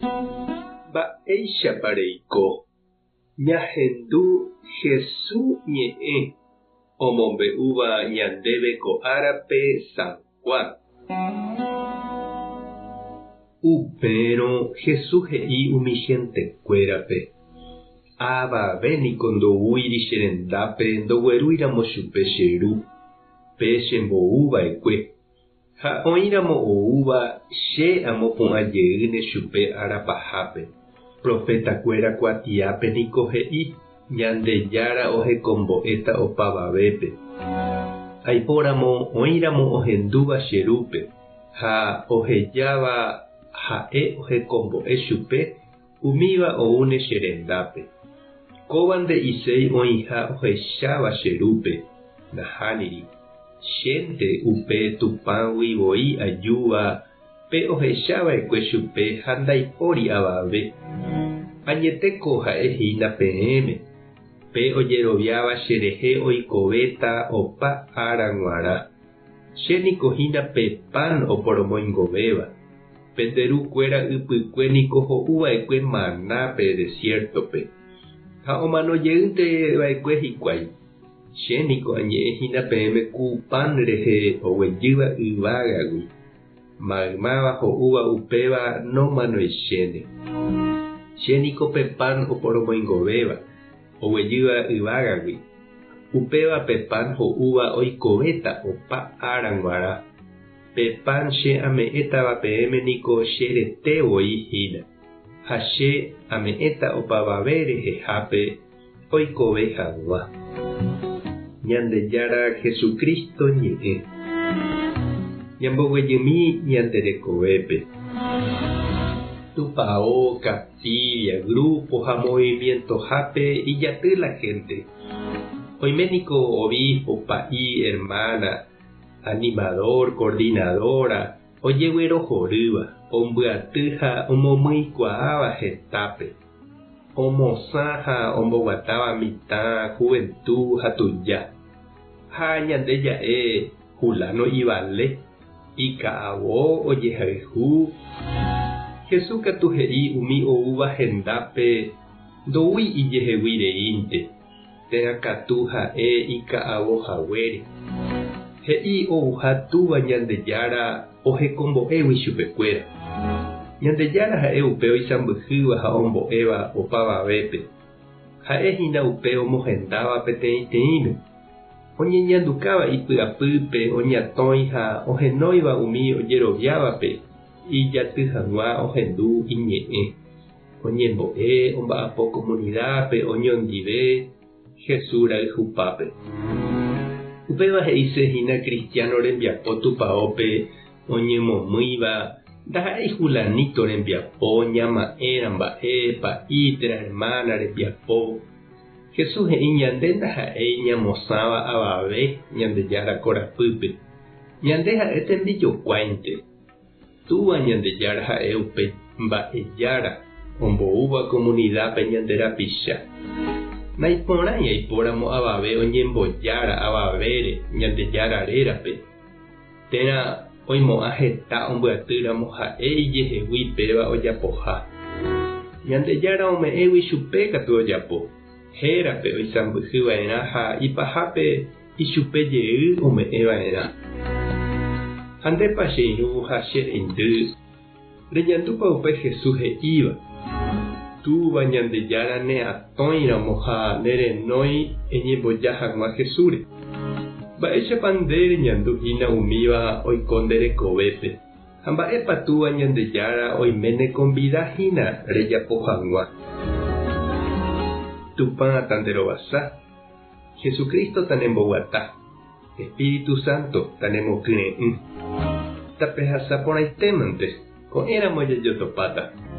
Mba'éichapa reiko ñahendu Hesu ñe'ẽ omombe'úva ñandéve ko árape San Juan? Upérõ Hesu he'i umi hentekuérape, Avave niko ndoúiri che rendápe ndoguerúiramo chupe che Ru, pe chembou va'ekue. Ha oĩramo oúva, che amopu'ã jeýne chupe ára pahápe. Profetakuéra kuatiápe niko he'i, Ñandejára ohekombo'éta opavavépe. Aipóramo oĩramo ohendúva che Rúpe, ha ohejáva ha'e ohekombo'e chupe, umíva oúne che rendápe. Kóva nde'iséi oĩha ohecháva che Rúpe, nahániri. Chénte upe Tupãgui voi ajúva pe ohecha va'ekue chupe ha ndaipóri avave. Añetéko ha'e hína peẽme, pe ojeroviáva che rehe oikovéta opa ára g̃uarã. Che niko hína pe pan oporomoingovéva. Pende ru kuéra ypykue niko ho'u va'ekue maná pe desiértope, ha omano jeýnte va'ekue hikuái. Che niko añe'ẽ hína peẽme ku pan rehe oguejýva yvágagui, maymáva ho'úva upéva nomanoichéne. Che niko pe pan oporomoingovéva, oguejýva yvágagui, upéva pe pan ho'úva oikovéta opa ára g̃uarã. Pe pan che ame'ẽtava peẽme niko che rete voi hína, ha che ame'ẽta opavave rehehápe oikove hag̃ua. Ñandejára Jesucristo ñe'ẽ. Ñamboguejymi ñande rekovépe. Tupao, capilla, grupo ha movimientohápe ijaty la gente. Oime niko obispo, pa'i, hermana, animador, coordinadora, ojeguerohorýva, ombyaty ha omomyikuaáva hetápe. Omosã ha omboguatáva mitã, juventu ha tuja. Ha ñande ja'e Juláno ivale, ika'avo ojehayhu. Jesús katu he'i umi oúva hendápe ndoúi ijehegui reínte, térã katu ha'e ika'avo haguére. He'i ouha Túva Ñandejára ohekombo'égui chupekuéra. Ñandejára ha'e upe oisãmbyhýva ha ombo'éva opavavépe. Ha'e hína upe omohendáva peteĩteĩme, oñeñandukáva ipy'apýpe, oñatõi ha ohenóiva umi ojeroviávape ijaty hag̃ua ohendu iñe'ẽ. Oñembo'e, omba'apo komunidápe, oñondive, Jesús rayhupápe. Upéva he'ise hína cristiano rembiapo tupaópe oñemomýiva ndaha'éi fulanito rembiapo, ñama'ẽra mba'e, pa'i térã hermana rembiapo. Jesús he'i ñande ndaha'éi ñamosãva avave Ñandejára korapýpe. Ñande ha'e tembijokuáinte. Túva Ñandejára ha'e upe mba'ejára omboúva komunidápe ñande rapicha. Naiporãi aipóramo avave oñembojára avavére Ñandejára rérape, térã oimo'ã heta ombyatýramo ha'e ijehegui péva ojapoha. Ñandejára ome'ẽgui chupe katu ojapo, hérape oisãmbyhy va'erã ha ipahápe Ichupe jey ome'ẽ va'erã. Ha ndépa che irũ ha che reindy, reñandúpa upe Jesús he'íva, Túva Ñandejára ne atõi ramo ha ne renói eñemboja hag̃ua Jesúsre. Mba'éichapa nde reñandu hína umíva oiko nde rekovépe, ha mba'épa Túva Ñandejára oime nekonvida hína rejapo hag̃ua? Tupã tanderovasa. Jesucristo tanemboguata, Espíritu Santo tanemokyre'ỹ. Tapehasa porãitémante, ko'ẽramo jajotopáta.